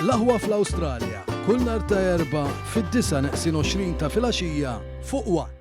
L-Aħwa fl-Awstralja, kull nhar ta' Erbgħa fid-disgħa neqsin 20 ta' filgħaxija fuq one.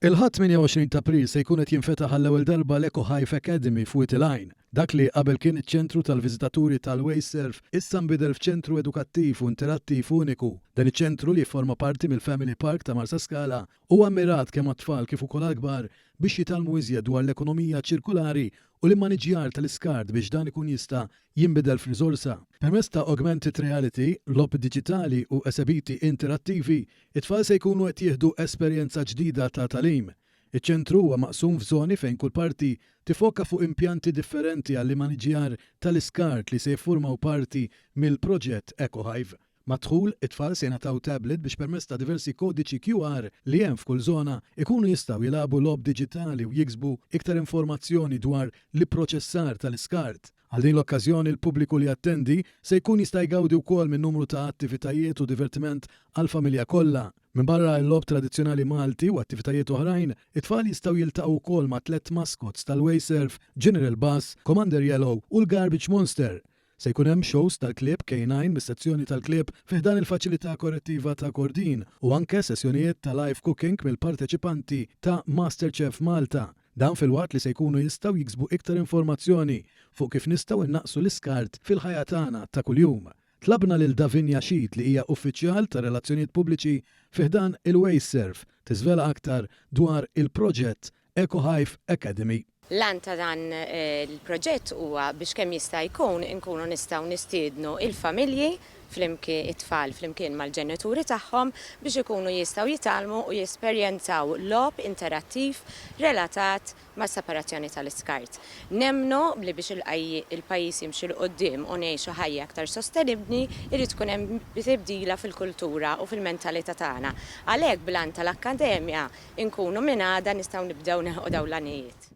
Il-Ħadd 28 t'April se jkun qed jinfetaħ għall-ewwel darba l-Eco Hive Academy f'Wied il-Għajn. Dak li qabel kien iċ-ċentru tal-viżitaturi tal-Wasteserv issa nbidel f'ċentru edukattiv u interattiv uniku. Dan iċ-ċentru li jifforma parti mill-Family Park ta' Marsaskala huwa mmirat kemm għat-tfal kif ukoll għall-kbar biex jitgħallmu iżjed dwar l-ekonomija ċirkulari u l-immaniġġjar tal-iskart biex dan ikun jista' jinbidel f'riżorsa. Permezz ta' augmented reality, logħob diġitali u esebiti interattivi, it-tfal se jkunu qed jieħdu esperjenza ġdida ta' tagħlim. Iċ-ċentru huwa maqsum f'żoni fejn kull parti tiffoka fuq impjanti differenti għall-immaniġġjar tal-iskart li se jiffurmaw parti mill-proġett EcoHive. Mad-dħul, it-tfal se jingħataw tablet biex permezz ta' diversi kodiċi QR li hemm f'kull żona, ikunu jistgħu jilagħbu logħob diġitali u jiksbu iktar informazzjoni dwar l-ipproċessar tal-iskart. Għal din l-okkażjoni l-pubbliku li jattendi se jkun jista' jgawdi wkoll minn numru ta' attivitajiet u divertiment għall-familja kollha. Minbarra l-logħob tradizzjonali Malti u attivitajiet oħrajn, it-tfal jistgħu jiltaqgħu wkoll ma' tlett mascots tal-Wasteserv, General Buzz, Commander Yellow u l-Garbage Monster. Se jkun hemm shows tal-klieb K9 mis-sezzjoni tal-klieb fi ħdan il-Faċilità Korrettiva ta' Kordin u anke sessjonijiet ta' live cooking mill-parteċipanti ta' MasterChef Malta. Dan filwaqt li se jkunu jistgħu jiksbu iktar informazzjoni fuq kif nistgħu nnaqqsu l-iskart fil-ħajja tagħna ta' kuljum. Tlabna lil Davinia Sheet li hija Uffiċjal tar-Relazzjonijiet Pubbliċi fi ħdan il-Wasteserv tiżvela aktar dwar il-proġett EcoHive Academy. L-għan ta' dan il-proġett huwa biex kemm jista' jkun inkunu nistgħu nistiednu il-familji flimkien it-tfal flimkien mal-ġenituri tagħhom biex ikunu jistgħu jitgħallmu u jesperjenzaw logħob interattiv relatat mas-separazzjoni tal-iskart. Nemmnu li biex il-pajjiż jimxi 'l quddiem u ngħixu ħajja aktar sostenibbli jrid ikun hemm tibdila fil-kultura u fil-mentalità tagħna. Għalhekk bl-għan tal-akkademja Inkunu minn għada nistgħu nibdew nilħqu dawn l-għanijiet.